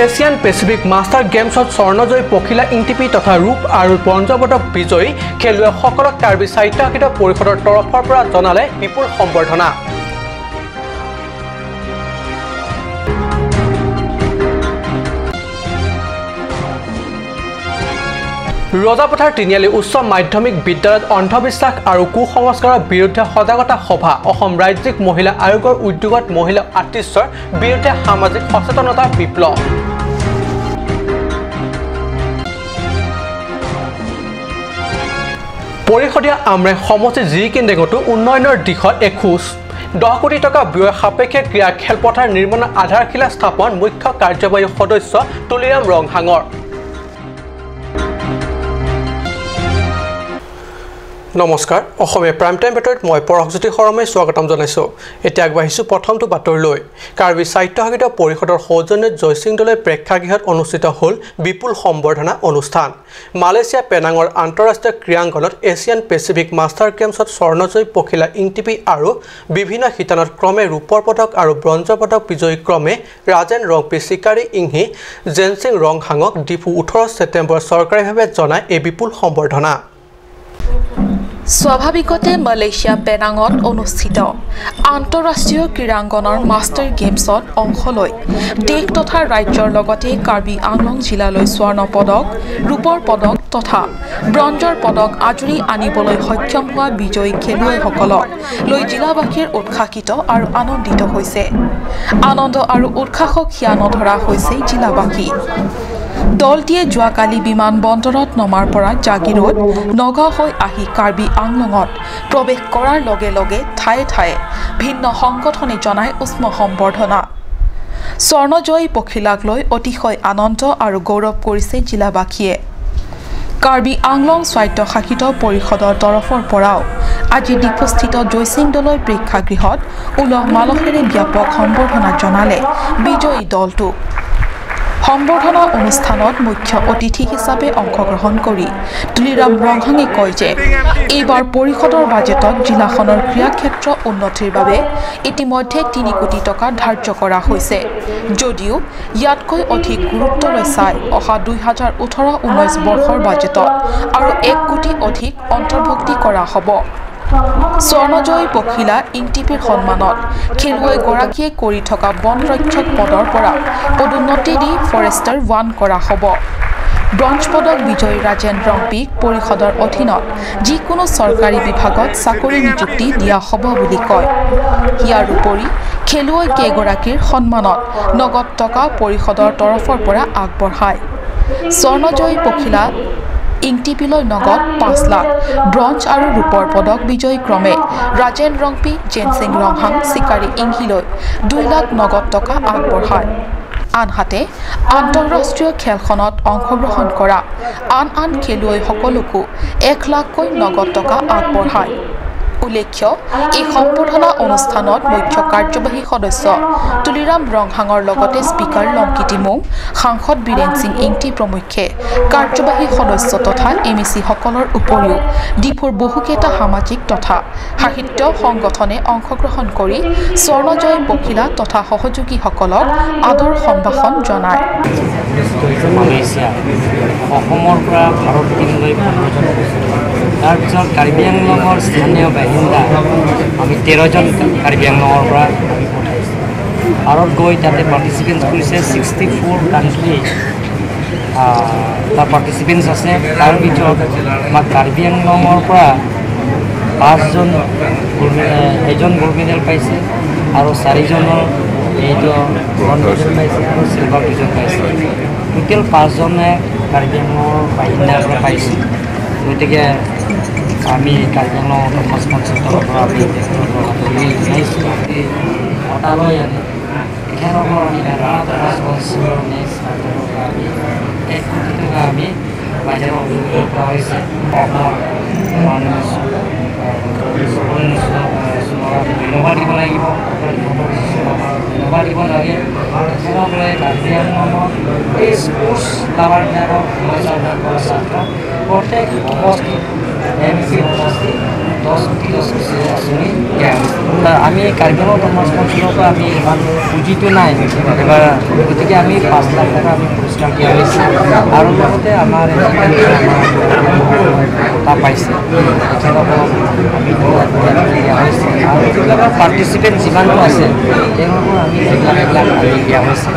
Asian Pacific master গেমছত স্বৰ্ণজয়ী পখিলা ইংটিপি তথা ৰূপ আৰু ব্ৰঞ্জ পদক বিজয়ী খেলুৱৈসকলক কাৰ্বি স্বায়ত্তশাসিত পৰিষদৰ তৰফৰ পৰা জনালে বিপুল সম্বৰ্ধনা। ৰজাপথাৰ তিনিআলি উচ্চ মাধ্যমিক বিদ্যালয়ত অন্ধবিশ্বাস আৰু কুসংস্কাৰৰ বিৰুদ্ধে সজাগতা সভা। অসম ৰাজ্যিক মহিলা আয়োগৰ উদ্যোগত মহিলা আতিশয্যৰ বিৰুদ্ধে সামাজিক সচেতনতা বিপ্লৱ। পৰিষদীয় আমৰে সমষ্টি জিৰিকিন্দেঙতো উন্নয়নৰ দিশত এখোজ। 10 কোটি টকা ব্যয় সাপেক্ষে ক্ৰীড়া খেলপথাৰ নিৰ্মাণৰ আধাৰশিলা স্থাপন মুখ্য কাৰ্যবাহী সদস্য তুলিৰাম ৰংহাঙৰ। নমস্কাৰ, অসমীয়া প্ৰাইম টাইম বাতৰিত মই পৰশজ্যোতি শৰ্মাই স্বাগতম জনাইছোঁ। এতিয়া আগবাঢ়িছোঁ প্ৰথমটো বাতৰিলৈ। কাৰ্বি স্বায়ত্তশাসিত পৰিষদৰ সৌজন্যত জয়সিং দলৈ প্ৰেক্ষাগৃহত অনুষ্ঠিত হ'ল বিপুল সম্বৰ্ধনা অনুষ্ঠান। মালয়েছিয়া পেনাঙৰ আন্তঃৰাষ্ট্ৰীয় ক্ৰীড়াংগণত এছিয়ান পেচিফিক মাষ্টাৰ গেমছত স্বৰ্ণজয়ী পখিলা ইংটিপি আৰু বিভিন্ন শিতানত ক্ৰমে ৰূপৰ পদক আৰু ব্ৰঞ্জৰ পদক বিজয়ী ক্ৰমে ৰাজেন ৰংপি, চিকাৰী ইংহি, জেনচিং ৰংহাঙক ডিফু 18 ছেপ্টেম্বৰ চৰকাৰীভাৱে জনায় এই বিপুল সম্বৰ্ধনা। স্বাভাৱিকতে মালয়েছিয়া পেনাঙত অনুষ্ঠিত আন্তঃৰাষ্ট্ৰীয় ক্ৰীড়াংগণৰ মাষ্টাৰ গেমছত অংশ লৈ দেশ তথা ৰাজ্যৰ লগতে কাৰ্বি আংলং জিলালৈ স্বৰ্ণ পদক, ৰূপৰ পদক তথা ব্ৰঞ্জৰ পদক আজুৰি আনিবলৈ সক্ষম হোৱা বিজয়ী খেলুৱৈসকলক লৈ জিলাবাসীৰ উৎসাহিত আৰু আনন্দিত হৈছে। আনন্দ আৰু উৎসাহক হিয়া নধৰা হৈছে জিলাবাসী। দলটিয়ে যোৱাকালি বিমান বন্দৰত নমাৰ পৰা জাগিৰোড নগাঁও হৈ আহি কাৰ্বি আংলঙত প্ৰৱেশ কৰাৰ লগে লগে ঠায়ে ঠায়ে ভিন্ন সংগঠনে জনায় উষ্ম সম্বৰ্ধনা। স্বৰ্ণজয়ী পখিলাক লৈ অতিশয় আনন্দ আৰু গৌৰৱ কৰিছে জিলাবাসীয়ে। কাৰ্বি আংলং স্বায়ত্তশাসিত পৰিষদৰ তৰফৰ পৰাও আজি ডিফুস্থিত জয়সিং দলৈ প্ৰেক্ষাগৃহত উলহ মালহেৰে ব্যাপক সম্বৰ্ধনা জনালে বিজয়ী দলটোক। সম্বৰ্ধনা অনুষ্ঠানত মুখ্য অতিথি হিচাপে অংশগ্ৰহণ কৰি তুলিৰাম ৰংহাঙে কয় যে এইবাৰ পৰিষদৰ বাজেটত জিলাখনৰ ক্ৰীড়াক্ষেত্ৰ উন্নতিৰ বাবে ইতিমধ্যে 3 কোটি টকা ধাৰ্য কৰা হৈছে যদিও ইয়াতকৈ অধিক গুৰুত্বলৈ চাই অহা 2018-19 বৰ্ষৰ বাজেটত আৰু 1 কোটি অধিক অন্তৰ্ভুক্তি কৰা হ'ব। স্বৰ্ণজয়ী পখিলা ইংটিপিৰ সন্মানত খেলুৱৈগৰাকীয়ে কৰি থকা বন ৰক্ষক পদৰ পৰা পদোন্নতি দি ফৰেষ্টাৰ 1 কৰা হ'ব। ব্ৰঞ্জ পদক বিজয়ী ৰাজেন ৰংপিক পৰিষদৰ অধীনত যিকোনো চৰকাৰী বিভাগত চাকৰি নিযুক্তি দিয়া হ'ব বুলি কয়। ইয়াৰ উপৰি খেলুৱৈ কেইগৰাকীৰ সন্মানত নগদ টকা পৰিষদৰ তৰফৰ পৰা আগবঢ়ায়। স্বৰ্ণজয়ী পখিলা ইংটিপিলৈ নগদ 5 লাখ, ব্ৰঞ্জ আৰু ৰূপৰ পদক বিজয়ী ক্ৰমে ৰাজেন ৰংপি, জেনচিং ৰংহাং, চিকাৰী ইংহিলৈ 2 লাখ নগদ টকা আগবঢ়ায়। আনহাতে আন্তঃৰাষ্ট্ৰীয় খেলখনত অংশগ্ৰহণ কৰা আন আন খেলুৱৈসকলকো 1 লাখকৈ নগদ টকা আগবঢ়ায়। উল্লেখ্য, এই সম্বৰ্ধনা অনুষ্ঠানত মুখ্য কাৰ্যবাহী সদস্য তুলিৰাম ৰংহাঙৰ লগতে স্পীকাৰ লংকি টিমুং, সাংসদ বীৰেন সিং ইংটি প্ৰমুখ্যে কাৰ্যবাহী সদস্য তথা এম ই চিসকলৰ উপৰিও ডিফুৰ বহুকেইটা সামাজিক তথা সাহিত্য সংগঠনে অংশগ্ৰহণ কৰি স্বৰ্ণজয়ী পখিলা তথা সহযোগীসকলক আদৰ সম্ভাষণ জনায়। অসমৰ পৰা ভাৰত টীমলৈ 15জন, তাৰপিছত কাৰ্বি আংলঙৰ স্থানীয় বাসিন্দা আমি 13জন কাৰ্বি আংলঙৰ পৰা আমি পঠাইছোঁ। ভাৰত গৈ তাতে পাৰ্টিচিপেণ্টছ কৰিছে 64 কাণ্ট্ৰি তাৰ পাৰ্টিচিপেণ্টছ আছে। তাৰ ভিতৰত আমাৰ কাৰ্বি আংলঙৰ পৰা 5জন এজন গ'ল্ড মেডেল পাইছে আৰু 4জনৰ এইটো ব্ৰঞ্জ মেডেল পাইছে আৰু চিলভাৰ 2জন পাইছে। টোটেল 5জনে কাৰ্বি আংলঙৰ বাসিন্দাৰ পৰা পাইছে। গতিকে আমি কাৰ্বি আংলং সমাজ পঞ্চায়তৰ তৰফৰ পৰা আমি জনাইছোঁ বঁটালৈ আনি তেখেতসকলৰ আমি নেক্সট বাজেটৰ পৰা আমি 1 কোটি টকা আমি বাজেটৰ অনুমোদন কৰা হৈছে। অসমৰ ধন্যবাদ দিব লাগিব, ধন্যবাদ দিব লাগে। তেখেতসকলে কাৰ্বি আংলঙত এই স্পৰ্টছ লাভাৰবিলাকক ছাত্ৰ প্ৰত্যেক সমষ্টিত এম চি সমষ্টি 10 আঁচনি দিয়া হৈছে। আমি কাৰ্বি আংলং অট'নমাছ কাউন্সিলৰ পৰা আমি ইমান পুঁজিটো নাই এবাৰ, গতিকে আমি 5 লাখ টকা আমি পুৰস্কাৰ দিয়া হৈছে। আৰু লগতে আমাৰ বঁটা পাইছে তেখেতসকলক আমি 2 লাখ টকা দিয়া হৈছে। আৰু যিবিলাকৰ পাৰ্টিচিপেণ্ট যিমানটো আছে তেওঁলোকৰ আমি 1 লাখ 1 লাখ আমি দিয়া হৈছে।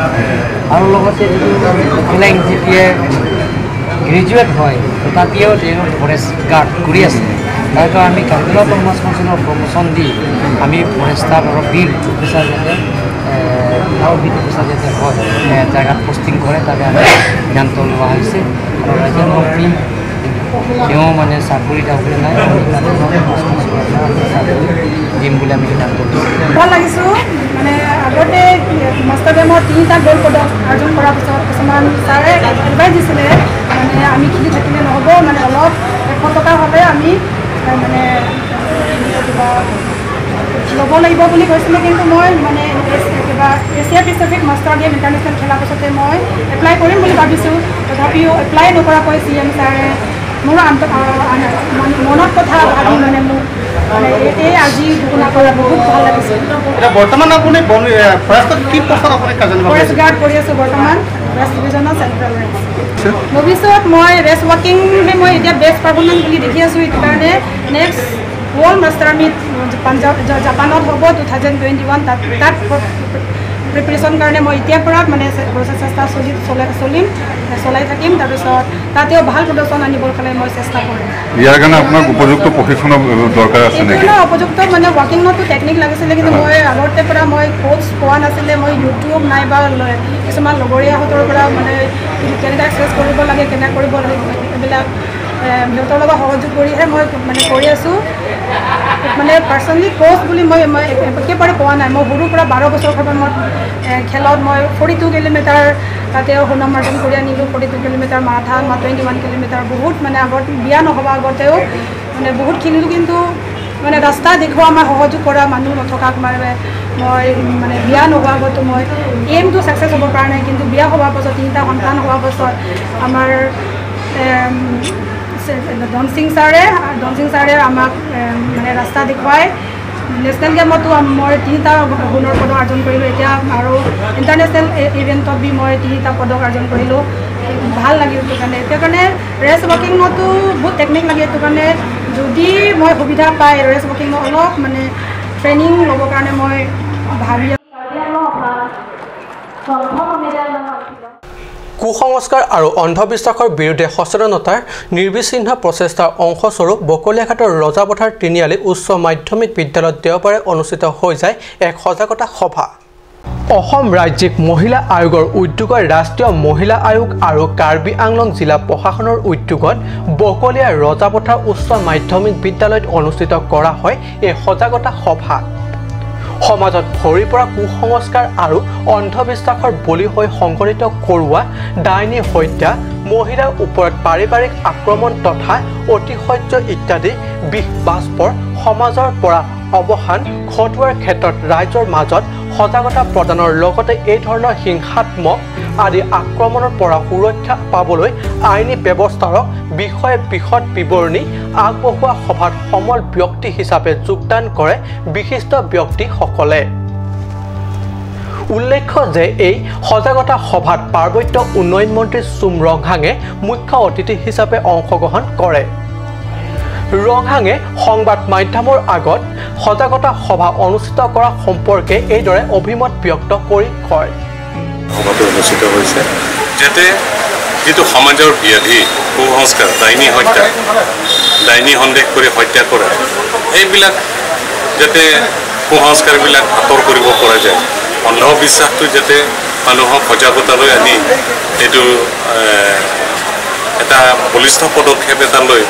আৰু লগতে যিটো মহিলা এন জি পিয়ে গ্ৰেজুৱেট হয় তথাপিও তেওঁ ফৰেষ্ট গাৰ্ড কৰি আছে, তাৰ কাৰণে আমি কাৰ্বি আংলং অট'নমাছ কাউন্সিলৰ প্ৰমোশ্যন দি আমি ফৰেষ্টাৰ আৰু বিল অফিচাৰ যাতে আৰু বিল অফিচাৰ যাতে হয় জেগাত পষ্টিং কৰে তাকে আমি সিদ্ধান্ত লোৱা হৈছে। আৰু ৰাজেন মন্ত্ৰী তেওঁ মানে চাকৰি তাকৰি নাই, আমি কাৰ্বি আংলং অট'নমাছ কাউন্সিলৰ পৰা আমি চাকৰি দিম বুলি আমি সিদ্ধান্ত লৈছোঁ। ভাল লাগিছোঁ, মানে আগতে মাষ্টাৰ গেমত 3টা গ'ল্ড পদক অৰ্জন কৰাৰ পিছত কিছুমান ছাৰে এডভাইচ দিছিলে, মানে আমি খেলি থাকিলে নহ'ব, মানে অলপ 100 টকা হ'লে আমি মানে কিবা ল'ব লাগিব বুলি কৈছিলে। কিন্তু মই মানে কিবা Asia Pacific master game international খেলাৰ পিছতে মই এপ্লাই কৰিম বুলি ভাবিছোঁ। তথাপিও এপ্লাই নকৰাকৈ চি এম ছাৰে মোৰ মনত কথা ভাবি মানে মোক মানে এই আজি ঘোষণা কৰা বহুত ভাল লাগিছে। বৰ্তমান আপুনি ফৰেষ্টত কি পোষ্টত আপুনি ফৰেষ্ট গাৰ্ড কৰি আছোঁ বৰ্তমান, ৱেষ্ট ডিভিজনৰ চেণ্ট্ৰেল ৰেঞ্জ। ভৱিষ্যত মই ৰেচ ৱাকিংহে মই এতিয়া বেষ্ট পাৰফৰ্মেঞ্চ বুলি দেখি আছোঁ, সেইটো কাৰণে next world master meet Punjab জাপানত হ'ব 2021, তাত প্ৰিপেৰেশ্যন কাৰণে মই এতিয়াৰ পৰা মানে চেষ্টা চলাই থাকিম। তাৰপিছত তাতেও ভাল প্ৰদৰ্শন আনিবৰ কাৰণে মই চেষ্টা কৰিম। ইয়াৰ কাৰণে আপোনাক উপযুক্ত প্ৰশিক্ষণৰ দৰকাৰ আছে নেকি? উপযুক্ত মানে ৱাকিঙতো টেকনিক লাগিছিলে, কিন্তু মই আগতে পৰা মই কোচ পোৱা নাছিলে। মই ইউটিউব নাইবা কিছুমান লগৰীয়াহঁতৰ পৰা মানে কেনেকৈ এক্সাৰচাইজ কৰিব লাগে, কেনেকৈ কৰিব লাগে এইবিলাক সিহঁতৰ লগত সহযোগ কৰিহে মই মানে কৰি আছোঁ। মানে পাৰ্চনেলি কোচ বুলি মই একেবাৰে পোৱা নাই। মই সৰুৰ পৰা 12 বছৰ পৰা মই খেলত মই 42 কিলোমিটাৰ তাতেও সুনাম অৰ্জন কৰি আনিলোঁ। 42 কিলোমিটাৰ মাৰাথান বা 21 কিলোমিটাৰ বহুত মানে আগত বিয়া নহ'ব আগতেও মানে বহুত খেলিলোঁ, কিন্তু মানে ৰাস্তা দেখুওৱা আমাৰ সহযোগ কৰা মানুহ নথকাক মানে মই মানে বিয়া নোহোৱা আগতো মই এইমটো ছাকচেছ হ'ব পৰা নাই। কিন্তু বিয়া হোৱাৰ পাছত 3টা সন্তান হোৱাৰ পাছত আমাৰ ধনসিং ছাৰে আমাক মানে ৰাস্তা দেখুৱাই নেশ্যনেল গেমতো মই 3টা সোণৰ পদক অৰ্জন কৰিলোঁ। এতিয়া আৰু ইণ্টাৰনেশ্যনেল ইভেণ্টত বি মই 3টা পদক অৰ্জন কৰিলোঁ, ভাল লাগিল। সেইটো কাৰণে এতিয়া কাৰণে ৰেচ ৱাকিঙতো বহুত টেকনিক লাগে, সেইটো কাৰণে যদি মই সুবিধা পাই ৰেচ ৱাকিঙত অলপ মানে ট্ৰেইনিং ল'বৰ কাৰণে মই ভাবি। কুসংস্কাৰ আৰু অন্ধবিশ্বাসৰ বিৰুদ্ধে সচেতনতাৰ নিৰ্বিচ্ছিন্ন প্ৰচেষ্টাৰ অংশস্বৰূপ বকলীয়াঘাটৰ ৰজাপথাৰ তিনিআলি উচ্চ মাধ্যমিক বিদ্যালয়ত দেওবাৰে অনুষ্ঠিত হৈ যায় এক সজাগতা সভা। অসম ৰাজ্যিক মহিলা আয়োগৰ উদ্যোগত ৰাষ্ট্ৰীয় মহিলা আয়োগ আৰু কাৰ্বি আংলং জিলা প্ৰশাসনৰ উদ্যোগত বকলীয়া ৰজাপথাৰ উচ্চ মাধ্যমিক বিদ্যালয়ত অনুষ্ঠিত কৰা হয় এই সজাগতা সভা। সমাজত ভৰি পৰা কুসংস্কাৰ আৰু অন্ধবিশ্বাসৰ বলি হৈ সংঘটিত কৰোৱা ডাইনী হত্যা, মহিলাৰ ওপৰত পাৰিবাৰিক আক্ৰমণ তথা অতিশয্য ইত্যাদি বিষ বাষ্পৰ সমাজৰ পৰা অৱসান ঘটোৱাৰ ক্ষেত্ৰত ৰাইজৰ মাজত সজাগতা প্ৰদানৰ লগতে এই ধৰণৰ হিংসাত্মক আদি আক্ৰমণৰ পৰা সুৰক্ষা পাবলৈ আইনী ব্যৱস্থাৰ বিষয়ে বিশদ বিৱৰণী আগবঢ়োৱা সভাত সমল ব্যক্তি হিচাপে যোগদান কৰে বিশিষ্ট ব্যক্তিসকলে। উল্লেখ্য যে এই সজাগতা সভাত পাৰ্বত্য উন্নয়ন মন্ত্ৰী চুম ৰংহাঙে মুখ্য অতিথি হিচাপে অংশগ্ৰহণ কৰে। ৰংহাঙে সংবাদ মাধ্যমৰ আগত সজাগতা সভা অনুষ্ঠিত কৰা সম্পৰ্কে এইদৰে অভিমত ব্যক্ত কৰি কয়, সভাটো অনুষ্ঠিত হৈছে যাতে যিটো সমাজৰ ব্যাধি কুসংস্কাৰ, ডাইনী হত্যা, ডাইনী সন্দেহ কৰি হত্যা কৰা, এইবিলাক যাতে কুসংস্কাৰবিলাক আঁতৰ কৰিব পৰা যায়, অন্ধবিশ্বাসটো যাতে মানুহক সজাগতালৈ আনি এইটো এটা বলিষ্ঠ পদক্ষেপ এটা লৈ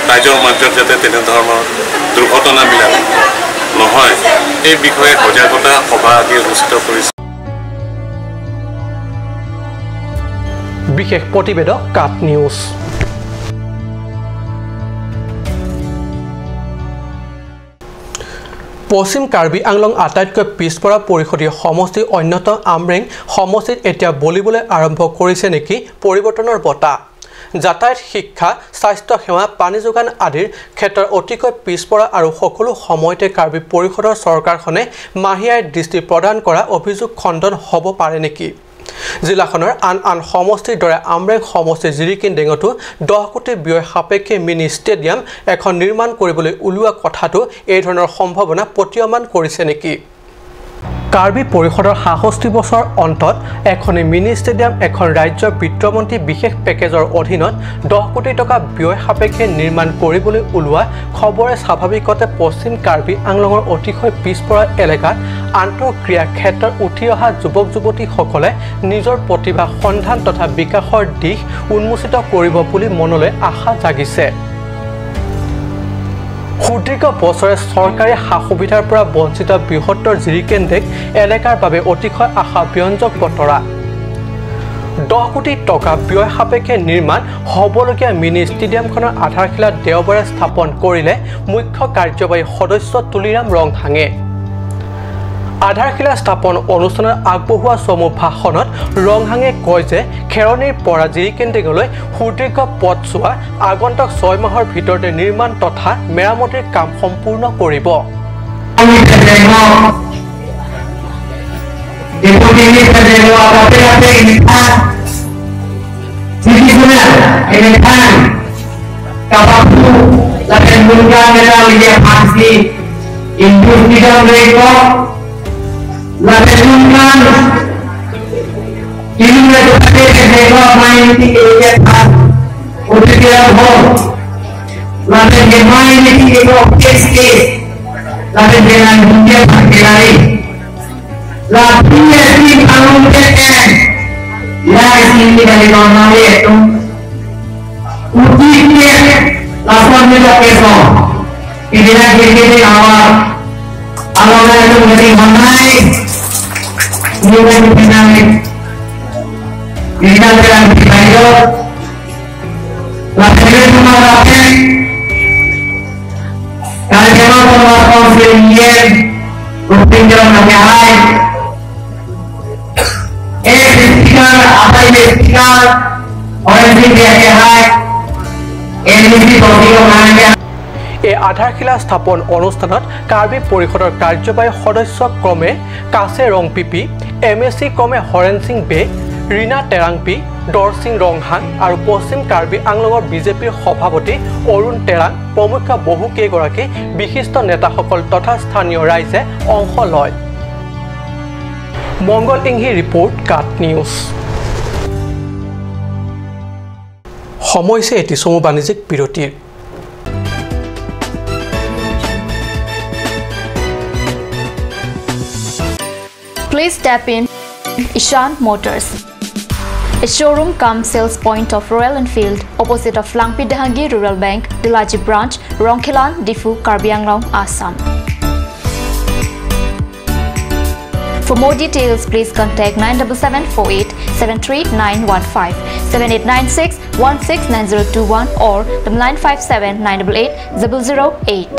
ৰাইজৰ মাজত যাতে তেনেধৰণৰ দুৰ্ঘটনাবিলাক নহয় এই বিষয়ে সজাগতা সভা আদি অনুষ্ঠিত কৰিছে। বিশেষ প্ৰতিবেদক কাট নিউজ। পশ্চিম কাৰ্বি আংলং আটাইতকৈ পিছপৰা পৰিষদীয় সমষ্টিৰ অন্যতম আমৰেং সমষ্টিত এতিয়া বলিবলৈ আৰম্ভ কৰিছে নেকি পৰিৱৰ্তনৰ বতাহ। যাতায়াত, শিক্ষা, স্বাস্থ্য সেৱা, পানী যোগান আদিৰ ক্ষেত্ৰত অতিকৈ পিছপৰা আৰু সকলো সময়তে কাৰ্বি পৰিষদৰ চৰকাৰখনে মাহীআইৰ দৃষ্টি প্ৰদান কৰা অভিযোগ খণ্ডন হ'ব পাৰে নেকি? জিলাখনৰ আন আন সমষ্টিৰ দৰে আমৰেং সমষ্টিৰ জিৰিকিনডেঙতো 10 কোটি ব্যয় সাপেক্ষে মিনি ষ্টেডিয়াম এখন নিৰ্মাণ কৰিবলৈ উলিওৱা কথাটো এই ধৰণৰ সম্ভাৱনা প্ৰতীয়মান কৰিছে নেকি? কাৰ্বি পৰিষদৰ ৬৭ বছৰ অন্তত এখনি মিনি ষ্টেডিয়াম এখন ৰাজ্যৰ বিত্তমন্ত্ৰী বিশেষ পেকেজৰ অধীনত 10 কোটি টকা ব্যয় সাপেক্ষে নিৰ্মাণ কৰিবলৈ ওলোৱা খবৰে স্বাভাৱিকতে পশ্চিম কাৰ্বি আংলঙৰ অতিশয় পিছপৰা এলেকাত আন্তঃক্ৰিয়া ক্ষেত্ৰত উঠি অহা যুৱক যুৱতীসকলে নিজৰ প্ৰতিভা সন্ধান তথা বিকাশৰ দিশ উন্মোচিত কৰিব বুলি মনলৈ আশা জাগিছে। সুদীৰ্ঘ বছৰে চৰকাৰী সা সুবিধাৰ পৰা বঞ্চিত বৃহত্তৰ জিৰিকেন্দেক এলেকাৰ বাবে অতিশয় আশা ব্যঞ্জক বতৰা। 10 কোটি টকা ব্যয় সাপেক্ষে নিৰ্মাণ হ'বলগীয়া মিনি ষ্টেডিয়ামখনৰ আধাৰশিলা দেওবাৰে স্থাপন কৰিলে মুখ্য কাৰ্যবাহী সদস্য তুলিৰাম ৰংহাঙে। আধাৰশিলা স্থাপন অনুষ্ঠানত আগবঢ়োৱা চমু ভাষণত ৰংহাঙে কয় যে খেৰণিৰ পৰা জিৰিকেন্দেঙলৈ সুদীৰ্ঘ পথছোৱা আগন্তুক 6 মাহৰ ভিতৰতে নিৰ্মাণ তথা মেৰামতিৰ কাম সম্পূৰ্ণ কৰিব। La pregunta এই আধাৰশিলা স্থাপন অনুষ্ঠানত কাৰ্বি পৰিষদৰ কাৰ্যবাহী সদস্য ক্ৰমে কাছে ৰংপিপি, এম এ চি ক্ৰমে হৰেণ সিং বে, ৰীণা টেৰাংপি, দৰসিং ৰংহাং আৰু পশ্চিম কাৰ্বি আংলঙৰ বিজেপিৰ সভাপতি অৰুণ টেৰাং প্ৰমুখ বহুকেইগৰাকী বিশিষ্ট নেতাসকল তথা স্থানীয় ৰাইজে অংশ লয়। মংগল ইংহি ৰিপৰ্ট, কাট নিউজ। সময় হৈছে এটি চমু বাণিজ্যিক বিৰতিৰ। Please tap in Ishan Motors, a showroom cum sales point of Royal Enfield, opposite of Langpi Dahangi Rural Bank, Dilaji Branch, Rongkhilan, Difu, Karbi Anglong, Assam. For more details, please contact 97748 73915, 7896 169021 or 957 988 008.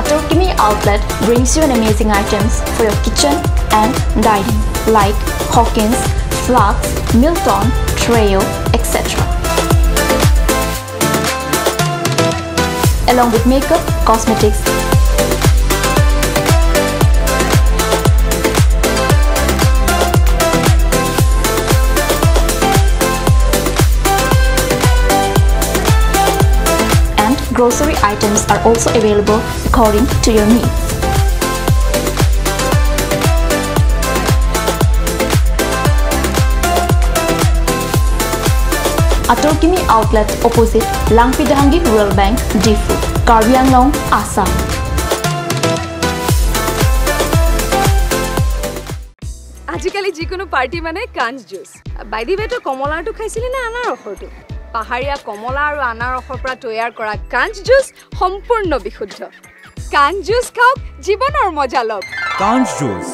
Atorkimi Outlet brings you an amazing items for your kitchen and dining like Hawkins, Flux, Milton, Treo, etc. Along with makeup, cosmetics, and grocery items are also available according to your needs. Atorkimi Outlet opposite Langpidahangi Rural Bank, Difu, Karbi Anglong, Assam. আজিকালি যিকোনো party মানে কাঞ্চ juice. By the ৱে, তই কমলাৰটো খাইছিলি নে আনাৰসৰটো? পাহাৰীয়া কমলা আৰু আনাৰসৰ পৰা তৈয়াৰ কৰা কাঞ্চ জুচ সম্পূৰ্ণ বিশুদ্ধ। কাঞ্চ জুচ খাওক, জীৱনৰ মজা লওক। কাঞ্চ juice.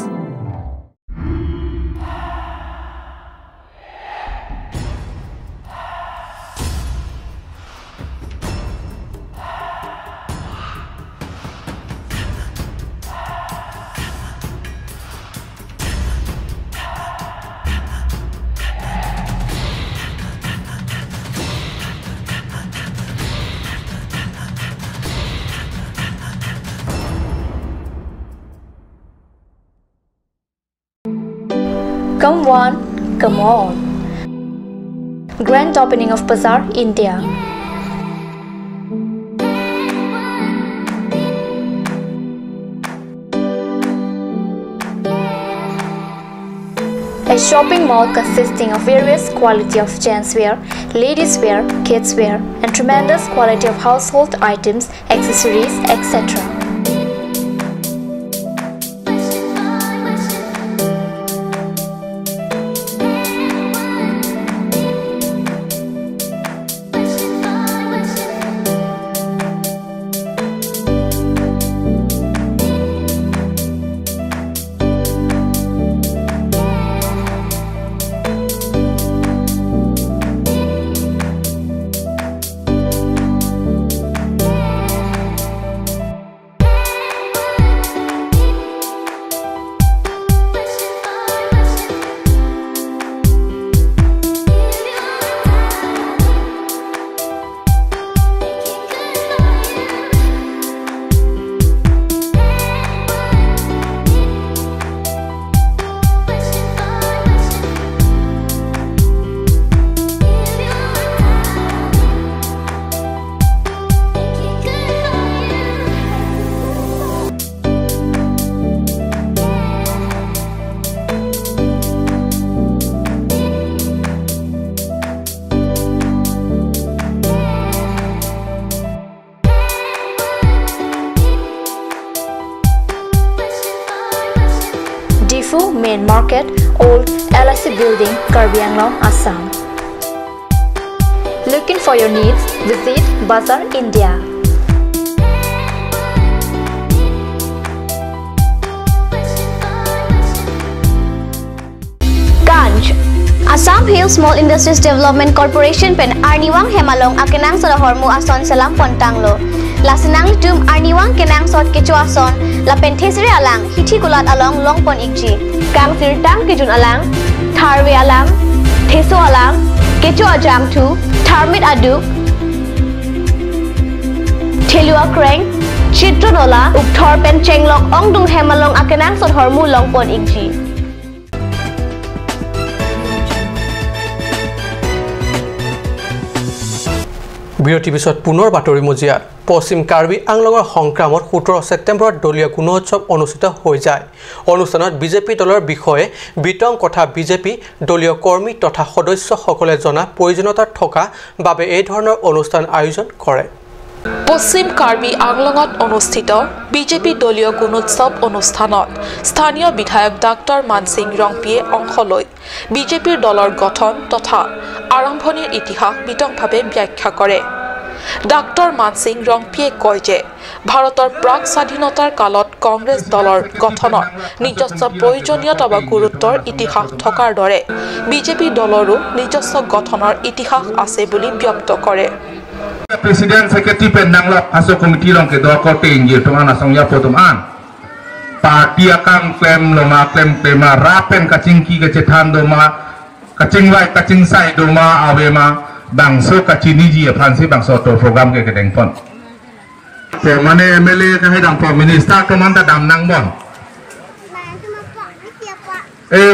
Come one, come all. Grand opening of Bazaar India. A shopping mall consisting of various quality of gents wear, ladies wear, kids wear, and tremendous quality of household items, accessories, etc. Main Market, Old LIC Building, Karbi Anglong, Assam. Looking for your needs? Visit Bazaar India. Ganj Assam Hill Small Industries Development Corporation pen Arniwang Hemalong akenang soda hormu ason salam pontanglo. Lasinang litum Arniwang kenang sot kecho ason lapen thesre alang hithi kulat along longpon ikji. Kang sirtang kijun alang, tharwe alang, theso alang, kecho ajang thu, tharmit adu, thelua kreng, chitronola, ukthor pen chenglok ongdung hemalong akenang sot hormu longpon ikji. বিৰতিৰ পিছত পুনৰ বাতৰি মজিয়াত পশ্চিম কাৰ্বি আংলঙৰ সংক্ৰামত 17 ছেপ্টেম্বৰত দলীয় গুণোৎসৱ অনুষ্ঠিত হৈ যায়। অনুষ্ঠানত বিজেপি দলৰ বিষয়ে বিতং কথা বিজেপি দলীয় কৰ্মী তথা সদস্যসকলে জনা প্ৰয়োজনীয়তা থকা বাবে এই ধৰণৰ অনুষ্ঠান আয়োজন কৰে। পশ্চিম কাৰ্বি আংলঙত অনুষ্ঠিত বিজেপি দলীয় গুণোৎসৱ অনুষ্ঠানত স্থানীয় বিধায়ক ডাক্তৰ মানসিং ৰংপিয়ে অংশ লৈ বিজেপিৰ দলৰ গঠন তথা আৰম্ভণিৰ ইতিহাস বিতংভাৱে ব্যাখ্যা কৰে। ডাক্তৰ মানসিং ৰংপিয়ে কয় যে ভাৰতৰ প্ৰাক স্বাধীনতাৰ কালত কংগ্ৰেছ দলৰ গঠনৰ নিজস্ব প্ৰয়োজনীয়তা বা গুৰুত্বৰ ইতিহাস থকাৰ দৰে বিজেপি দলৰো নিজস্ব গঠনৰ ইতিহাস আছে বুলি ব্যক্ত কৰে। Presiden Secretary Pendang Lok Aso Committee long ke do ko te injir to an asong ya potom an party akang klem loma klem klema rapen kaching ki ke chethan do ma kaching wai kaching sai do ma awe ma bangso kachini ji phan se bangso to program ke ke deng pon pe mane MLA ka hai dang po minister ko man ta dam nang bon e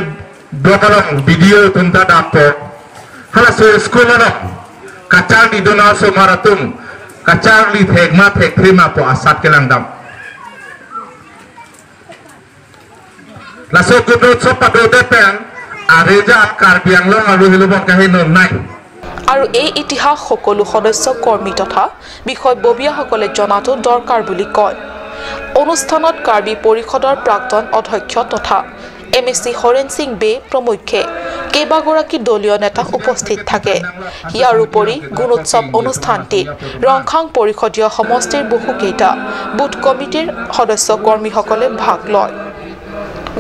do kalong video tun ta dap po hala so school na kacang di donal so maratung kacang di thekma thekhrima po asat kelang dam laso gudot so padode pen areja Karbi Anglong aru hilubon kahi non nai আৰু এই ইতিহাস সকলো সদস্য কৰ্মী তথা বিষয়ববীয়াসকলে জনাটো দৰকাৰ বুলি কয়। অনুষ্ঠানত কাৰ্বি পৰিষদৰ প্ৰাক্তন অধ্যক্ষ তথা MSc Haren Singh বে প্ৰমুখ্যে কেইবাগৰাকী দলীয় নেতা উপস্থিত থাকে। ইয়াৰ উপৰি গুণোৎসৱ অনুষ্ঠানটিত ৰংখাং পৰিষদীয় সমষ্টিৰ বহুকেইটা বুথ কমিটিৰ সদস্য কৰ্মীসকলে ভাগ লয়।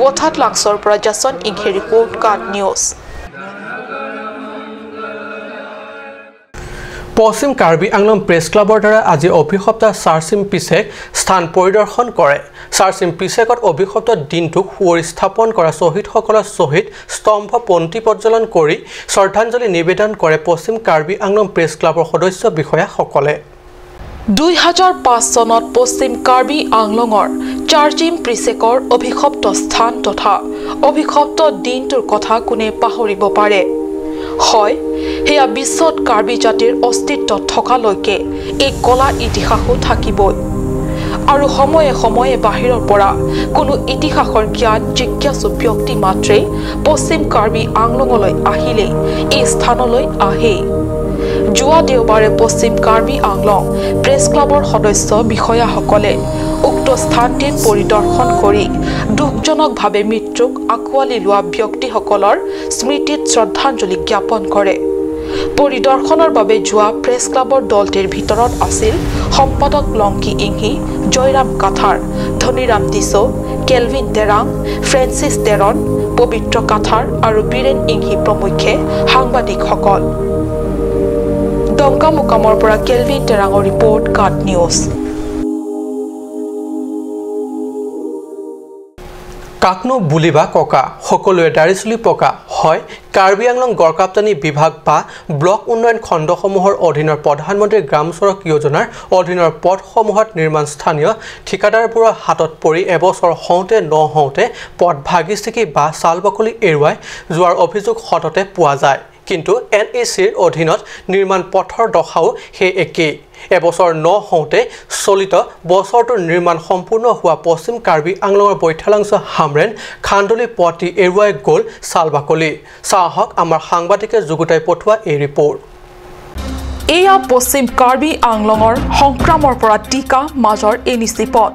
ৱথাত লাংছৰ পৰা জাছন ইংহে ৰিপৰ্ট, কাট নিউজ। পশ্চিম কাৰ্বি আংলং প্ৰেছ ক্লাবৰ দ্বাৰা আজি অভিশপ্ত চাৰচিম পিছেক স্থান পৰিদৰ্শন কৰে। চাৰচিম পিছেকত অভিশপ্ত দিনটোক সুঁৱৰি স্থাপন কৰা শ্বহীদসকলৰ শ্বহীদ স্তম্ভ পন্থী প্ৰজ্বলন কৰি শ্ৰদ্ধাঞ্জলি নিবেদন কৰে পশ্চিম কাৰ্বি আংলং প্ৰেছ ক্লাবৰ সদস্য বিষয়াসকলে। 2005 চনত পশ্চিম কাৰ্বি আংলঙৰ চাৰ্জিম প্ৰিছেকৰ অভিশপ্ত স্থান তথা অভিশপ্ত দিনটোৰ কথা কোনে পাহৰিব পাৰে? হয়, সেয়া বিশ্বত কাৰ্বি জাতিৰ অস্তিত্ব থকালৈকে এই কলা ইতিহাসো থাকিবই। আৰু সময়ে সময়ে বাহিৰৰ পৰা কোনো ইতিহাসৰ জ্ঞান জিজ্ঞাসু ব্যক্তি মাত্ৰেই পশ্চিম কাৰ্বি আংলঙলৈ আহিলেই এই স্থানলৈ আহেই। যোৱা দেওবাৰে পশ্চিম কাৰ্বি আংলং প্ৰেছ ক্লাবৰ সদস্য বিষয়াসকলে উক্ত স্থানটিত পৰিদৰ্শন কৰি দুখজনকভাৱে মৃত্যুক আঁকোৱালি লোৱা ব্যক্তিসকলৰ স্মৃতিত শ্ৰদ্ধাঞ্জলি জ্ঞাপন কৰে। পৰিদৰ্শনৰ বাবে যোৱা প্ৰেছ ক্লাবৰ দলটিৰ ভিতৰত আছিল সম্পাদক Longki ইংহি, Jairam Kathar, Dhaniram tissue, kelvin Terang, Francis তেৰন, পবিত্ৰ কাথাৰ আৰু বীৰেণ ইংহি প্ৰমুখ্যে সাংবাদিকসকল। ডংকামুকামৰ পৰা কেলভিন তেৰাঙৰ ৰিপৰ্ট, কাট নিউজ। কাকনো বুলিবা ককা, সকলোৱে দাড়ি চুলি পকা। হয়, কাৰ্বি আংলং গড়কাপ্তানি বিভাগ বা ব্লক উন্নয়ন খণ্ডসমূহৰ অধীনৰ প্ৰধানমন্ত্ৰী গ্ৰাম চড়ক যোজনাৰ অধীনৰ পথসমূহত নিৰ্মাণ স্থানীয় ঠিকাদাৰবোৰৰ হাতত পৰি এবছৰ হওঁতে নহওঁতে পথ ভাগি ছিগি বা ছাল বাকলি এৰুৱাই যোৱাৰ অভিযোগ সততে পোৱা যায়। কিন্তু এন ই চিৰ অধীনত নিৰ্মাণ পথৰ দশাও সেই একেই। এবছৰ নহওঁতে চলিত বছৰটোৰ নিৰ্মাণ সম্পূৰ্ণ হোৱা পশ্চিম কাৰ্বি আংলঙৰ বৈঠালাংছ হামৰেণ খান্দুলি পথটি এৰুৱাই গ'ল ছাল বাকলি। চাহক আমাৰ সাংবাদিকে যুগুতাই পঠোৱা এই ৰিপৰ্ট। এয়া পশ্চিম কাৰ্বি আংলঙৰ সংক্ৰামৰ পৰা টিকা মাজৰ এন ই চি পথ।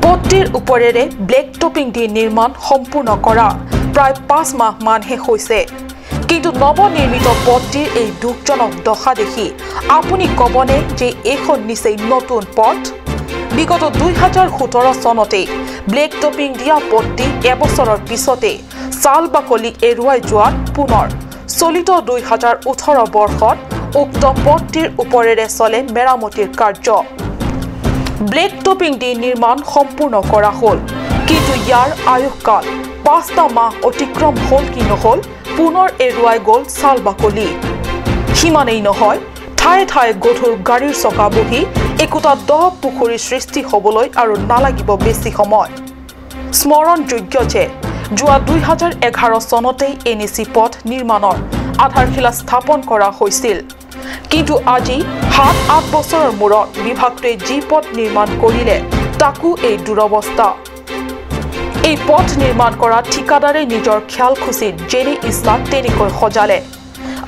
পথটিৰ ওপৰেৰে ব্লেক টপিং দি নিৰ্মাণ সম্পূৰ্ণ কৰা প্ৰায় 5 মাহমানহে হৈছে। কিন্তু নৱনিৰ্মিত পথটিৰ এই দুখজনক দশা দেখি আপুনি ক'বনে যে এইখন নিচেই নতুন পথ? বিগত 2017 চনতেই ব্লেক টপিং দিয়া পথটি এবছৰৰ পিছতে ছাল বাকলি এৰুৱাই যোৱাত পুনৰ চলিত 2018 বৰ্ষত উক্ত পথটিৰ ওপৰেৰে চলে মেৰামতিৰ কাৰ্য। ব্লেক টপিং দি নিৰ্মাণ সম্পূৰ্ণ কৰা হ'ল, কিন্তু ইয়াৰ আয়ুসকাল 5টা মাহ অতিক্ৰম হ'ল কি নহ'ল পুনৰ এৰুৱাই গ'ল ছাল বাকলি। সিমানেই নহয়, ঠায়ে ঠায়ে গধুৰ গাড়ীৰ চকা বহি একোটা দ পুখুৰীৰ সৃষ্টি হ'বলৈ আৰু নালাগিব বেছি সময়। স্মৰণযোগ্য যে যোৱা 2011 চনতেই এন ই চি পথ নিৰ্মাণৰ আধাৰশিলা স্থাপন কৰা হৈছিল। কিন্তু আজি 7-8 বছৰৰ মূৰত বিভাগটোৱে যি পথ নিৰ্মাণ কৰিলে তাকো এই দুৰৱস্থা। এই পথ নিৰ্মাণ কৰা ঠিকাদাৰে নিজৰ খেয়াল খুচি যেনে ইচ্ছা তেনেকৈ সজালে।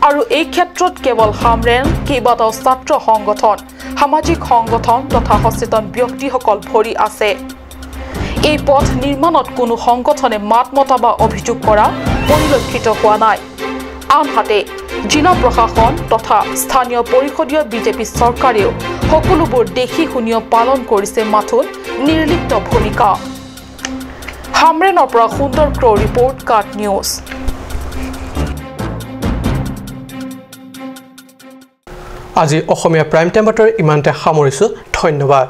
আৰু এই ক্ষেত্ৰত কেৱল হামৰেণ কেইবাটাও ছাত্ৰ সংগঠন, সামাজিক সংগঠন তথা সচেতন ব্যক্তিসকল ভৰি আছে। এই পথ নিৰ্মাণত কোনো সংগঠনে মাত মতা বা অভিযোগ কৰা পৰিলক্ষিত হোৱা নাই। আনহাতে জিলা প্ৰশাসন তথা স্থানীয় পৰিষদীয় বিজেপি চৰকাৰেও সকলোবোৰ দেখি শুনিও পালন কৰিছে মাথোন নিৰ্লিপ্ত ভূমিকা। হামৰেনৰ পৰা সুন্দৰ ক্ৰ' ৰিপৰ্ট, কাট নিউজ। আজি অসমীয়া প্ৰাইম টাইম বাতৰি ইমানতে সামৰিছোঁ। ধন্যবাদ।